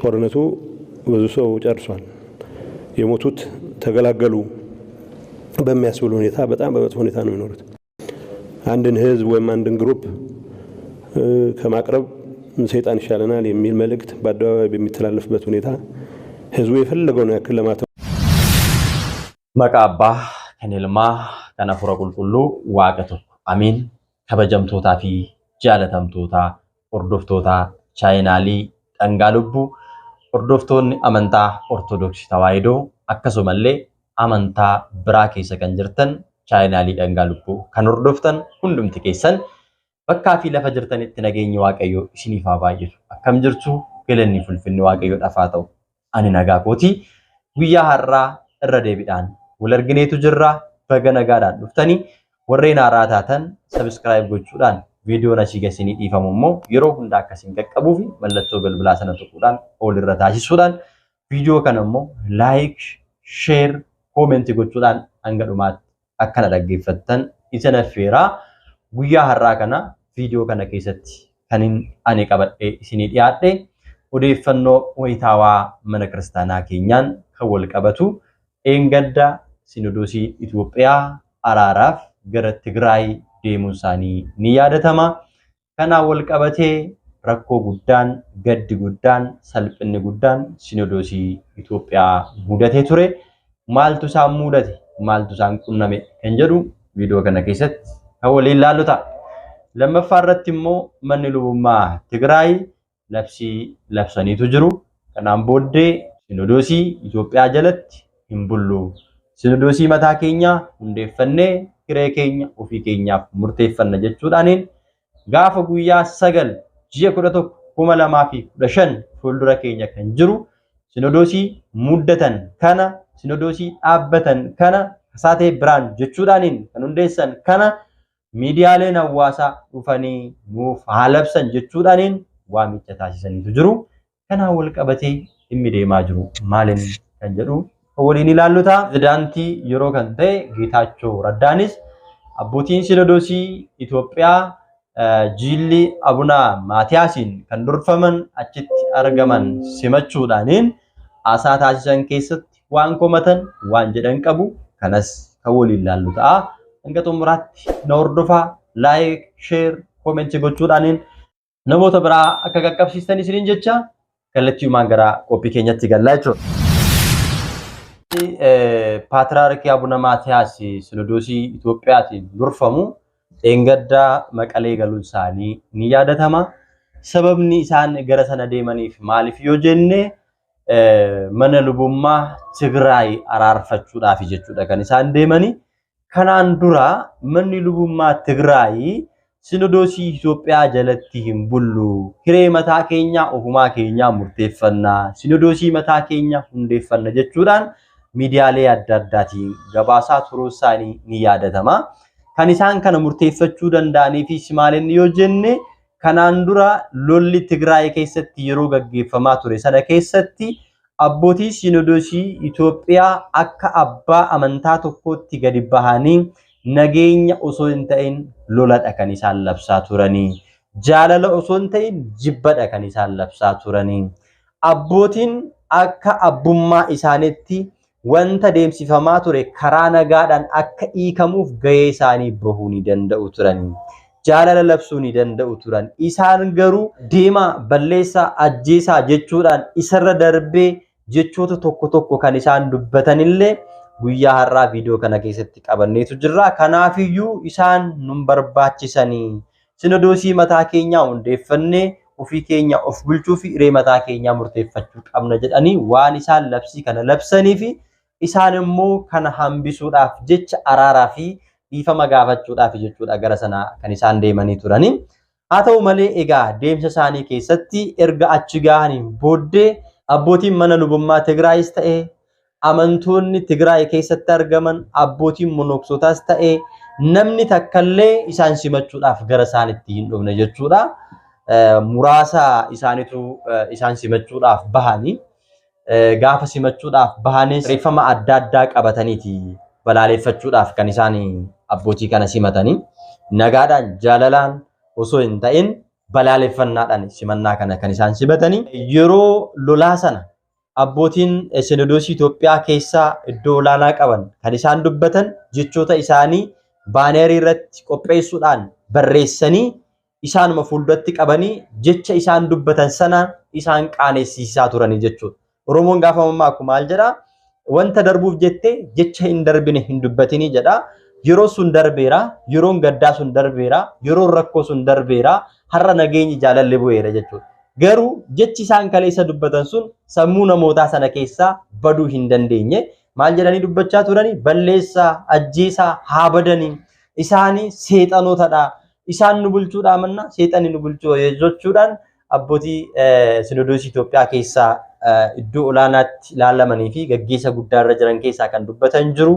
ጦርነቱ ብዙ ሰው ጨርሷል። የሞቱት ተገላገሉ በሚያስብል ሁኔታ በጣም በመጥፎ ሁኔታ ነው የሚኖሩት። አንድን ህዝብ ወይም አንድን ግሩፕ ከማቅረብ ሰይጣን ይሻለናል የሚል መልእክት በአደባባይ በሚተላለፍበት ሁኔታ ህዝቡ የፈለገውን ያክል ለማተ Maqaa Abbaa, kan Ilmaa, kan Hafuura Qulqulluu, Waaqa tokko. Amiin. Kabajamtootaa fi jaalatamtoota hordoftoota chaayinaalii Dhangaa Lubbuu, hordoftoonni amantaa Ortodoksii Tawaahidoo, akkasumallee amantaa biraa keessa kan jirtan, chaayinaalii Dhangaa Lubbuu kan hordoftan hundumti keessan bakkaa fi lafa jirtanitti nageenyi Waaqayyoo isiniif haa baay'atu. Akkam jirtu? Galanni fulfinni Waaqayyoodhaaf haa ta'u. Ani nagaa kooti. Guyyaa har'aa irra deebiidhaan wal argineetu jirra. Baga nagaadhaan dhuftanii. Warreen haaraa taatan subscribe gochuudhaan, viidiyoon asii gasinii dhiifamu immoo yeroo hunda akkasiin qaqqabuu fi mallattoo bilbilaa sana tuquudhaan ol irra taasisuudhaan, viidiyoo kana immoo like, share, comment gochuudhaan hanga dhumaatti akkana dhaggeeffattan isin affeeraa. Guyyaa har'aa kana viidiyoo kana keessatti kan ani qabadhee isinii dhiyaadhe odeeffannoo wayitaawaa mana kiristaanaa keenyaan kan wal qabatu, dheengadda Sinodoosii Itoophiyaa araaraaf gara Tigraay deemuun isaanii ni yaadatama. Kanaan wal qabatee rakkoo guddaan, gaddi guddaan, salphinni guddaan Sinodoosii Itoophiyaa mudatee ture. Maaltu isaan mudate? Maaltu isaan qunname? Kan jedhu viidiyoo kana keessatti kan waliin ilaallu ta'a. Lammaffaa irratti immoo manni lubummaa Tigraay labsii labsaniitu jiru. Kanaan booddee Sinodoosii Itoophiyaa jalatti hin bullu. Sinodoosii mataa keenyaa hundeeffannee hiree keenya ofii keenyaaf murteeffanna jechuudhaaniin gaafa guyyaa 9 ji'a 11 2015 fuuldura keenya kan jiru sinodoosii muddatan kana, sinodoosii dhaabbatan kana, Kasaatee Biraan jechuudhaaniin kan hundeessan kana miidiyaaleen hawaasaa dhufanii nuuf haa labsan jechuudhaaniin waamicha taasisaniitu jiru. Kanaan wal qabatee dhimmi deemaa jiru maalin kan jedhu kan waliin ilaallu ta'a. Pirezidaantii yeroo kan ta'e Geetaachoo Raddaanis abbootiin sinodoosii Itoophiyaa jiilli Abuna Maatiyaasiin kan durfaman achitti argaman simachuudhaaniin haasaa taasisan keessatti waan komatan, waan jedhan qabu. Kanas kan waliin ilaallu ta'a. Hanga xumuraatti na hordofaa, like, share, comment gochuudhaaniin namoota biraa akka qaqqabsiistan isiniin jecha kallattiiwwan gara qophii keenyatti gallaa jechuudha. Paatiraarkii Abuna Maatiyaas Sinodoosii Itoophiyaatiin durfamu dheengaddaa Maqalee galuun isaanii ni yaadatama. Sababni isaan gara sana deemaniif maaliif yoo jenne, mana lubummaa Tigraay araarfachuudhaaf jechuudha kan isaan deemanii. Kanaan dura manni lubummaa Tigraay Sinodoosii Itoophiyaa jalatti hin bullu, hiree mataa keenyaa ofumaa keenyaa murteeffannaa, sinodoosii mataa keenya hundeeffanna jechuudhaan miidiyaalee adda addaatiin gabaasaa turuu isaanii ni yaadatama. Kan isaan kana murteeffachuu danda'aniifis maalinni yoo jenne, kanaan dura lolli Tigraay keessatti yeroo gaggeeffamaa ture sana keessatti abbootii sinodoosii Itoophiyaa akka abbaa amantaa tokkootti gadi bahanii nageenya osoo hin ta'in loladha kan isaan labsaa turanii. Jaalala osoo hin ta'in jibbadha kan isaan labsaa turanii. Abbootiin akka abbummaa isaaniitti wanta deemsifamaa ture karaa nagaadhaan akka hiikamuuf gahee isaanii bahuu ni danda'u turanii. Jaalala labsuu ni danda'u turan. Isaan garuu deemaa, balleessaa, ajjeesaa jechuudhaan isarra darbee jechoota tokko tokko kan isaan dubbatanillee guyyaa har'aa viidiyoo kana keessatti qabanneetu jirra. Kanaafiyyuu isaan nun barbaachisanii, sinodoosii mataa keenyaa hundeeffannee ofii keenya of bulchuu fi hiree mataa keenyaa murteeffachuu qabna jedhanii waan isaan labsii kana labsanii fi isaan immoo kana hambisuudhaaf jecha araaraa fi dhiifama gaafachuudhaaf jechuudha gara sana kan isaan deemanii turanii. Haa ta'u malee egaa deemsa isaanii keessatti erga achi gahaniin booddee abbootiin mana lubummaa Tigraayis ta'e, amantoonni Tigraay keessatti argaman, abbootiin monoksotaas ta'e, namni takkallee isaan simachuudhaaf gara isaanitti hin dhufne jechuudha. Muraasa isaanitu isaan simachuudhaaf bahanii, gaafa simachuudhaaf bahanis barreeffama adda addaa qabataniiti balaaleffachuudhaaf kan isaan abbootii kana simatanii. Nagaadhaan, jaalalaan osoo hin ta'in Balaaleffannaadhaan simannaa kana kan isaan simatanii. Yeroo lolaa sana abbootiin Sinodoosii Itoophiyaa keessaa iddoo olaanaa qaban kan isaan dubbatan jechoota isaanii baanerii irratti qopheessuudhaan barreessanii isaanuma fuulduratti qabanii jecha isaan dubbatan sana isaan qaanessiisaa turanii jechuudha. Oromoon gaafa mammaaku maal jedhaa? Wanta darbuuf jettee jecha hin darbine hin dubbatinii jedha. Yeroo sun darbeera, yeroon gaddaa sun darbeera, yeroon rakkoo sun darbeera, har'a nageenyi jaalalli bu'eera jechuudha. Garuu jechi isaan kaleessa dubbatan sun sammuu namootaa sana keessaa baduu hin dandeenye. Maal jedhanii dubbachaa turanii? Balleessaa, ajjeesaa, haa badanii, isaanii seexanootadha. Isaan nu bulchuudhaa mannaa seexanni nu bulchuu jechuudhaan abbootii Sinodoosii Itoophiyaa keessaa iddoo olaanaatti ilaalamanii fi gaggeessa guddaa irra jiran keessaa kan dubbatan jiru.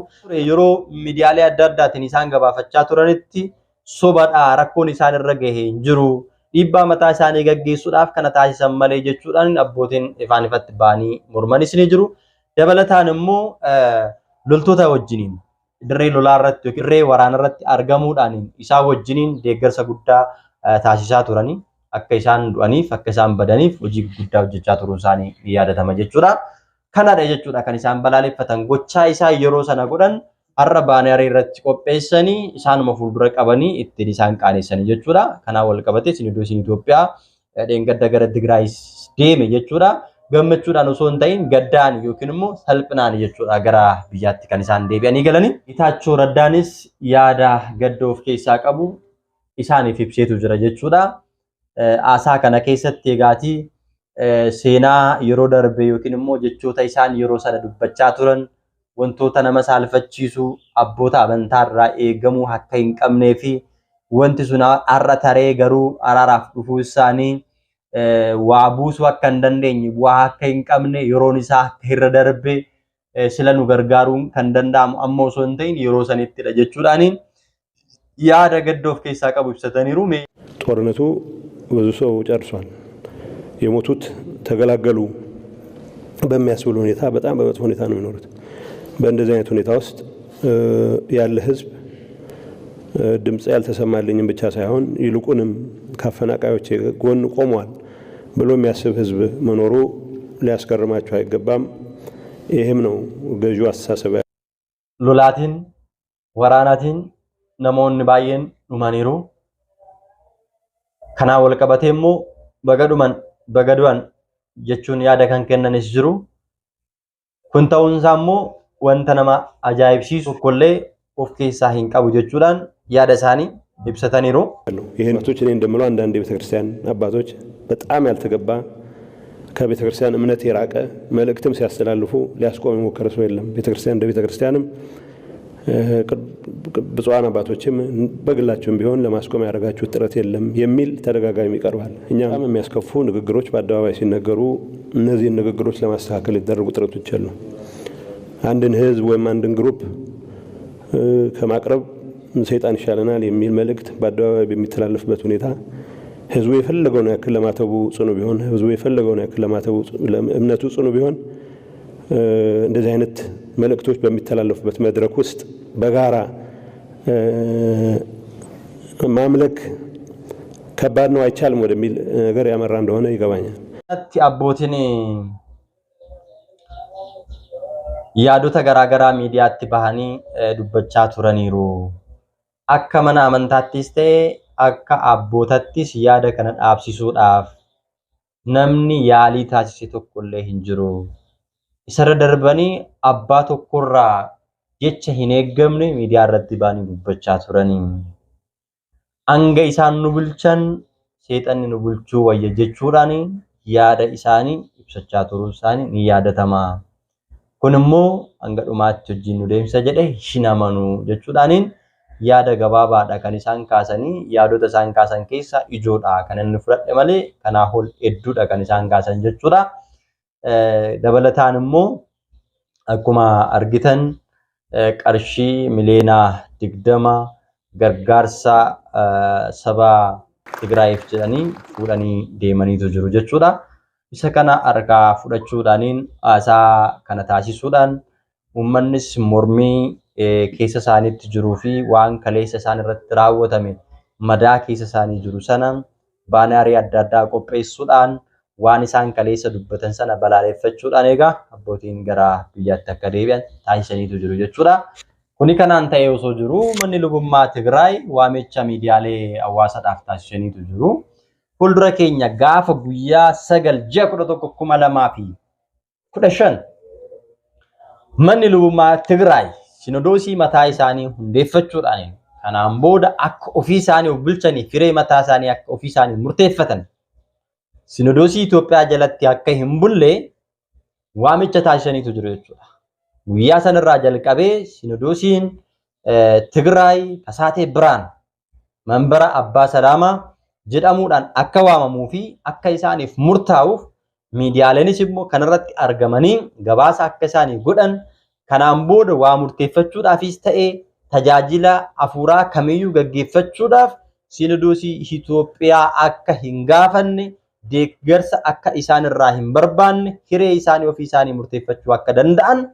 Yeroo miidiyaalee adda addaatiin isaan gabaafachaa turanitti sobadha, rakkoon isaan irra gahe hin jiru. Dhiibbaa mataa isaanii gaggeessuudhaaf kana taasisan malee jechuudhaan abbootiin ifaan ifatti ba'anii mormanis ni jiru. Dabalataan immoo loltoota wajjiniin dirree lolaa irratti yookiin dirree waraana irratti argamuudhaan isaan wajjiniin deeggarsa guddaa taasisaa turanii akka isaan du'aniif akka isaan badaniif hojii guddaa hojjechaa turuun isaanii ni yaadatama jechuudha. Kanadha jechuudha kan isaan balaaleffatan gochaa isaa yeroo sana godhan har'a baanarii irratti qopheessanii isaanuma fuuldura qabanii ittiin isaan qaaneessanii jechuudha. Kanaan wal qabatee Sinodoosiin Itoophiyaa dheengadda gara Tigraay deeme jechuudha. Gammachuudhaan osoo hin ta'in gaddaan yookiin immoo salphinaan jechuudha gara biyyaatti kan isaan deebi'anii galanii. Getaachoo Raddaanis yaada gadda of keessaa qabu isaaniif ibseetu jira jechuudha. Haasaa kana keessatti egaatii seenaa yeroo darbe yookiin immoo jechoota isaan yeroo sana dubbachaa turan wantoota nama saalfachiisu abboota amantaa irraa eegamuu akka hin qabnee fi wanti sun har'a taree garuu araaraaf dhufuu isaanii waa buusuu akka hin dandeenye bu'aa akka hin qabne yeroon isaa akka irra darbe sila nu gargaaruun kan danda'amu amma osoo hin ta'in yeroo sanittidha jechuudhaani yaada gadda of keessaa qabu ibsataniiru. ጦርነቱ ብዙ ሰው ጨርሷል። የሞቱት ተገላገሉ በሚያስብል ሁኔታ በጣም በመጥፎ ሁኔታ ነው የሚኖሩት። በእንደዚህ አይነት ሁኔታ ውስጥ ያለ ህዝብ ድምፅ ያልተሰማልኝም ብቻ ሳይሆን ይልቁንም ከአፈናቃዮች ጎን ቆሟል ብሎ የሚያስብ ህዝብ መኖሩ ሊያስገርማቸው አይገባም። ይህም ነው ገዢው አስተሳሰብ። Lolaatiin waraanaatiin namoonni baay'een dhumaniiru. Kanaan wal qabatee immoo baga dhuman baga du'an jechuun yaada kan kennanis jiru. Kun ta'uun isaa immoo wanta nama ajaa'ibsiisu tokkollee of keessaa hin qabu jechuudhaan yaada isaanii ibsataniiru. ይህን እኔ እንደምለው አንዳንድ የቤተክርስቲያን አባቶች በጣም ያልተገባ ከቤተክርስቲያን እምነት የራቀ መልእክትም ሲያስተላልፉ ሊያስቆም የሞከረ ሰው የለም። ቤተክርስቲያን እንደ ቤተክርስቲያንም ብፁዓን አባቶችም በግላቸውም ቢሆን ለማስቆም ያደረጋችሁት ጥረት የለም የሚል ተደጋጋሚ ይቀርባል። እኛም የሚያስከፉ ንግግሮች በአደባባይ ሲነገሩ እነዚህን ንግግሮች ለማስተካከል የተደረጉ ጥረቶች አሉ። አንድን ህዝብ ወይም አንድን ግሩፕ ከማቅረብ ሰይጣን ይሻለናል የሚል መልእክት በአደባባይ በሚተላለፍበት ሁኔታ ህዝቡ የፈለገውን ያክል ለማተቡ ጽኑ ቢሆን፣ ህዝቡ የፈለገውን ያክል ለማተቡ እምነቱ ጽኑ ቢሆን፣ እንደዚህ አይነት መልእክቶች በሚተላለፉበት መድረክ ውስጥ በጋራ ማምለክ ከባድ ነው፣ አይቻልም ወደሚል ነገር ያመራ እንደሆነ ይገባኛል። Abbootiin yaadota garaagaraa miidiyaatti bahanii dubbachaa turaniiru. Akka mana amantaattis ta'e akka abbootattis yaada kana dhaabsisuudhaaf namni yaalii taasise tokkollee hin jiru. Isarra darbanii abbaa tokkorraa jecha hin eeggamne miidiyaa irratti bahanii dubbachaa turanii. Hanga isaan nu bulchan seexanni nu bulchuu wayya jechuudhaan yaada isaanii ibsachaa turuun isaanii ni yaadatama. Kun immoo hanga dhumaatti hojiin nu deemsa jedhe hin amanu jechuudhaaniin yaada gabaabaadha kan isaan kaasanii yaadota isaan kaasan keessaa ijoodha kan inni fudhadhe malee kanaa ol hedduudha kan isaan kaasan jechuudha. Dabalataan immoo akkuma argitan qarshii miliyoona 20 gargaarsa saba Tigraayiif jedhanii fuudhanii deemaniitu jiru jechuudha. Isa kana harkaa fudhachuudhaaniin haasaa kana taasisuudhaan uummannis mormii keessa isaaniitti jiruu fi waan kaleessa isaan irratti raawwatame madaa keessa isaanii jiru sana baanaarii adda addaa qopheessuudhaan waan isaan kaleessa dubbatan sana balaaleffachuudhaan egaa abbootiin gara biyyaatti akka deebi'an taasisaniitu jiru jechuudha. Kuni kanaan ta'ee osoo jiru manni lubummaa Tigraay waamicha miidiyaalee hawaasaadhaaf taasisaniitu jiru. Fuuldura keenya gaafa guyyaa 9 ji'a 11 2015 manni lubummaa Tigraay sinodoosii mataa isaanii hundeeffachuudhaan kanaan booda akka ofii isaanii of bulchanii firee mataa isaanii akka ofii isaanii murteeffatan sinodoosii Itoophiyaa jalatti akka hin bulle waamicha taasisaniitu jiru jechuudha. Guyyaa sanarraa jalqabee sinodoosiin Tigraay Kasaatee Biraan Manbara Abbaa Salaamaa jedhamuudhaan akka waamamuu fi akka isaaniif murtaa'uuf miidiyaaleenis immoo kanarratti argamanii gabaasa akka isaanii godhan kanaan booda waa murteeffachuudhaafis ta'ee tajaajila afuuraa kamiyyuu gaggeeffachuudhaaf sinodoosii Itoophiyaa akka hin gaafanne deeggarsa akka isaan irraa hin barbaanne hiree isaanii ofii isaanii murteeffachuu akka danda'an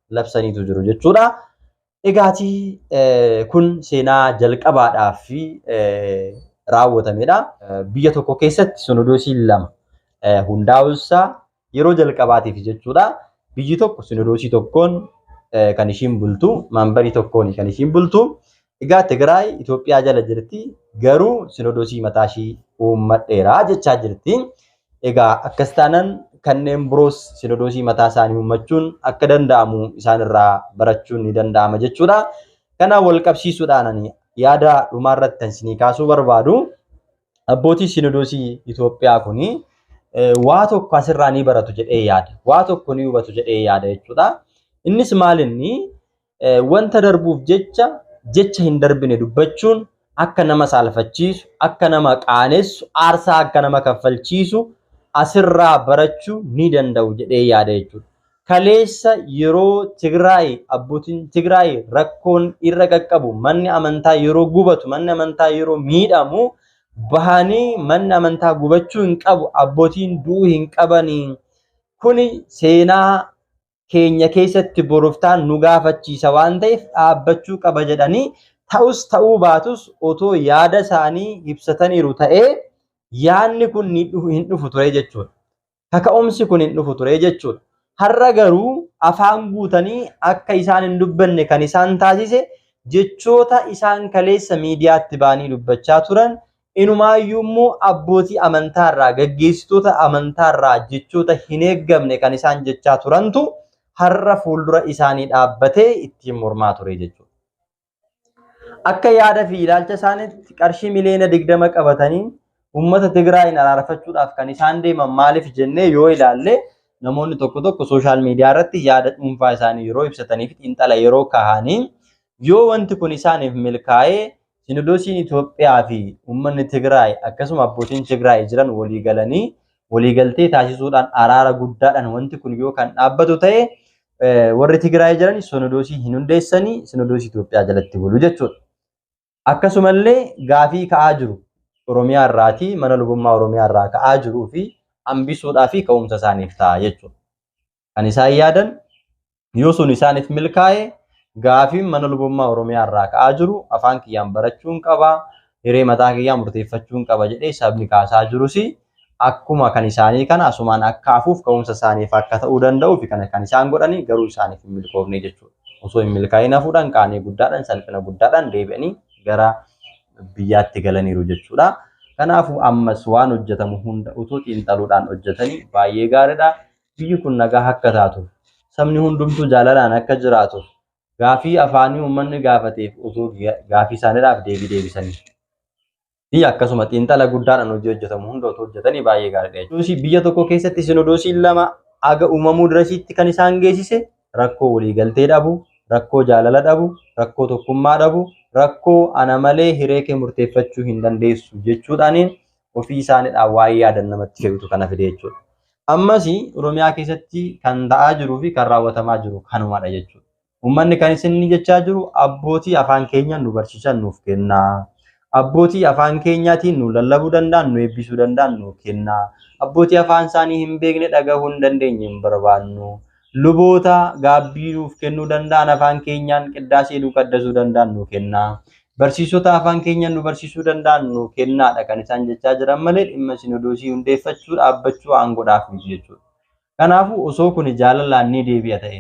labsaniitu jiru jechuudha. Egaatii kun seenaa jalqabaadhaaf raawwatamedha. Biyya tokko keessatti sinodoosiin lama hundaa'uunsaa yeroo jalqabaatiif jechuudha. Biyyi tokko sinodoosii tokkoon kan ishiin bultu, manbarii tokkoon kan ishiin bultu. Egaa Tigraay Itoophiyaa jala jirti garuu sinodoosii mataa ishii uummadheera jechaa jirti. Egaa akkas taanaan kanneen biroos sinodoosii mataa isaanii uummachuun akka danda'amu isaan irraa barachuun ni danda'ama jechuudha. Kana wal qabsiisuudhaan ani yaada dhumaa irratti kan isinii kaasuu barbaadu abbootii sinodoosii Itoophiyaa kuni waa tokko asirraa ni baratu jedhee yaada. Waa tokko ni hubatu jedhee yaada jechuudha. Innis maal inni wanta darbuuf jecha jecha hin darbine dubbachuun akka nama saalfachiisu, akka nama qaanessu, aarsaa akka nama kaffalchiisu asirraa barachuu ni danda'u jedhee yaada jechuudha. Kaleessa yeroo Tigraay abbootiin Tigraay rakkoon irra qaqqabu manni amantaa yeroo gubatu manni amantaa yeroo miidhamu bahanii manni amantaa gubachuu hin qabu abbootiin du'uu hin qabanii kuni seenaa keenya keessatti boroftaan nu gaafachiisa waan ta'eef dhaabbachuu qaba jedhanii ta'us ta'uu baatus otoo yaada isaanii ibsataniiru ta'ee yaadni kun hin dhufu ture jechuudha. Kaka'umsi kun hin dhufu ture jechuudha. Har'a garuu afaan guutanii akka isaan hin dubbanne kan isaan taasise jechoota isaan kaleessa miidiyaatti ba'anii dubbachaa turan Inumaayyuu immoo abbootii amantaarraa, gaggeessitoota amantaarraa jechoota hin eeggamne kan isaan jechaa turantu har'a fuuldura isaanii dhaabbatee ittiin mormaa ture jechuudha. Akka yaada fi ilaalcha isaaniitti qarshii miliyoona 20 qabatanii uummata Tigraayin araarfachuudhaaf kan isaan deeman maaliif jennee yoo ilaalle namoonni tokko tokko sooshaal miidiyaa irratti yaada dhuunfaa isaanii yeroo ibsatanii fi xiinxala yeroo kaahanii yoo wanti kun isaaniif milkaa'ee Sinodosiin Itoophiyaa fi uummanni Tigraay akkasuma abbootiin Tigraay jiran walii galanii waliigaltee taasisuudhaan araara guddaadhaan wanti kun yoo kan dhaabbatu ta'e warri Tigraay jiran sinodosii hin hundeessanii sinodosii Itoophiyaa jalatti bulu jechuudha. Akkasumallee gaafii ka'aa jiru Oromiyaa irraatii mana lubummaa Oromiyaa irraa ka'aa jiruu fi hambisuudhaa fi ka'umsa isaaniif ta'a jechuudha. Kan isaan yaadan yoo sun isaaniif milkaa'e gaafiin mana lubummaa Oromiyaa irraa ka'aa jiru afaan kiyyaan barachuun qaba, hiree mataa kiyyaa murteeffachuun qaba jedhee sabni kaasaa jirus akkuma kan isaanii kana asumaan akka hafuuf ka'umsa isaaniif akka ta'uu danda'uu fi kana kan isaan godhanii garuu isaaniif hin milkoofne jechuudha. Osoo hin milkaa'in hafuudhaan qaanii guddaadhaan salphina guddaadhaan deebi'anii gara biyyaatti galaniiru jechuudha. Kanaafuu ammas waan hojjetamu hunda utuu xiinxaluudhaan hojjetanii baay'ee gaariidha. Biyyi kun nagaa akka taatuuf, sabni hundumtuu jaalalaan akka jiraatuuf, gaafii afaanii uummanni gaafateef utuu gaafii isaaniidhaaf deebii deebisanii fi akkasuma xiinxala guddaadhaan hojii hojjetamu hunda utuu hojjetanii baay'ee gaariidha jechuudha. Biyya tokko keessatti sinodoosiin lama aga uumamuu dirasiitti kan isaan geessise rakkoo waliigaltee dhabu, rakkoo jaalala dhabu, rakkoo tokkummaa dhabu, rakkoo ana malee hiree kee murteeffachuu hin dandeessu jechuudhaaniin ofii isaaniidhaan waan yaadan namatti fe'utu kana fide jechuudha. Ammas Oromiyaa keessatti kan ta'aa jiruu fi kan raawwatamaa jiru kanumadha jechuudha. Uummanni kan isin jechaa jiru abbootii afaan keenyaan nu barsiisan nuuf kennaa. Abbootii afaan keenyaatiin nu lallabuu danda'an nu eebbisuu danda'an nu kennaa. Abbootii afaan isaanii hin beekne dhagahuu hin dandeenye hin barbaannu. Luboota gaabbii nuuf kennuu danda'an afaan keenyaan qiddaasee nu qaddasuu danda'an nu kennaa. Barsiisota afaan keenyaan nu barsiisuu danda'an nu kennaadha kan isaan jechaa jiran malee dhimma sinodoosii hundeeffachuu dhaabbachuu aangoodhaaf miti jechuudha. Kanaafuu osoo kun jaalalaan ni deebi'a ta'e,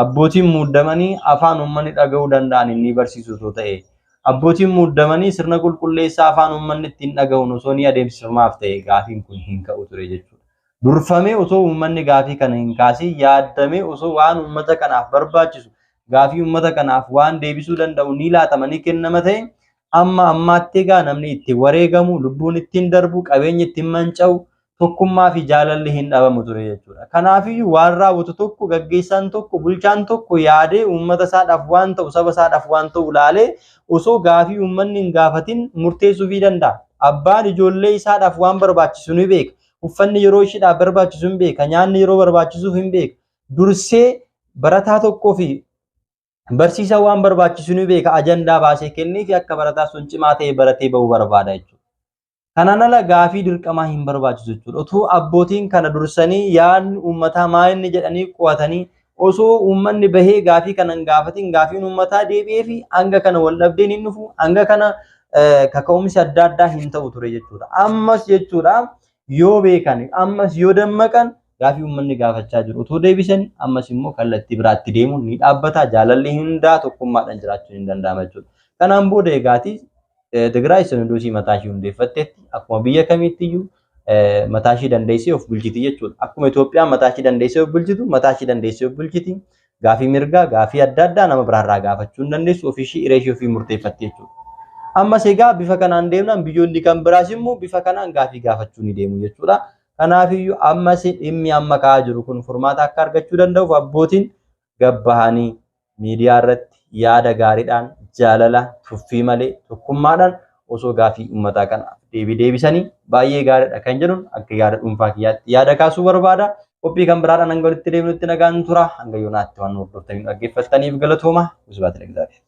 abbootiin muuddamanii afaan uummanni dhaga'uu danda'an ni barsiisu osoo ta'e, abbootiin muuddamanii sirna qulqulleessaa afaan uummanni ittiin dhaga'uun osoo ni adeemsifamaaf ta'e gaafiin kun hin ka'u ture jechuudha. Durfamee osoo uummanni gaafii kana hin kaasin yaaddamee osoo waan uummata kanaaf barbaachisu gaafii uummata kanaaf waan deebisuu danda'u ni laatama ni kennama ta'e amma ammaatti egaa namni itti wareegamu, lubbuun ittiin darbu, qabeenyi ittiin manca'u, tokkummaa fi jaalalli hin dhabamu ture jechuudha. Kanaafiyyuu waan raawwatu tokko gaggeessaan tokko bulchaan tokko yaadee uummata isaadhaaf waan ta'u saba isaadhaaf waan ta'u laalee osoo gaafii uummanni hin gaafatin murteessuufii danda'a. Abbaan ijoollee isaadhaaf waan barbaachisu ni beeka. Uffanni yeroo isheedhaaf barbaachisu hin beeka. Nyaanni yeroo barbaachisuuf hin beeka. Dursee barataa tokkoo fi barsiisaa waan barbaachisu ni beeka. Ajandaa baasee kennee fi akka barataa sun cimaa ta'e baratee bahuu barbaada jechuudha. Kanaan ala gaafii dirqamaa hin barbaachisu jechuudha. Otoo abbootiin kana dursanii yaadni uummataa maal inni jedhanii qo'atanii osoo uummanni bahee gaafii kana hin gaafatin gaafiin uummataa deebi'ee fi hanga kana wal dhabdeen hin dhufu, hanga kana kaka'umsi adda addaa hin ta'u ture jechuudha. Ammas jechuudha yoo beekan, ammas yoo dammaqan gaafii uummanni gaafachaa jiru otoo deebisanii ammas immoo kallattii biraatti deemuun ni dhaabbata. Jaalalli hundaa tokkummaadhaan jiraachuun hin danda'ama jechuudha. Kanaan booda egaati Tigraay sinodoosii mataa ishii hundeeffatteetti akkuma biyya kamiittiyyuu mataa ishii dandeessee of bulchiti jechuudha. Akkuma Itoophiyaan mataa ishii dandeessee of bulchitu mataa ishii dandeessee of bulchiti. Gaafii mirgaa, gaafii adda addaa nama biraarraa gaafachuu hin dandeessu ofii ishii hiree ishii ofii murteeffatti jechuudha. Ammas egaa bifa kanaan deemnaan biyyoonni kan biraas immoo bifa kanaan gaafii gaafachuu ni deemu jechuudha. Kanaafiyyuu ammas dhimmi amma ka'aa jiru kun furmaata akka argachuu danda'uuf abbootiin gabbahanii miidiyaa irratti yaada gaariidhaan jaalala tuffii malee tokkummaadhaan osoo gaafii uummataa kanaaf deebii deebisanii baay'ee gaariidha kan jedhuun akka yaada dhuunfaa kiyyaatti yaada kaasuu barbaada. Qophii kan biraadhaan hanga walitti deebinutti nagaan tura. Hanga yoonaatti waan nu hordoftanii dhaggeeffattaniif galatooma. Usbaatiin Egzaabeer.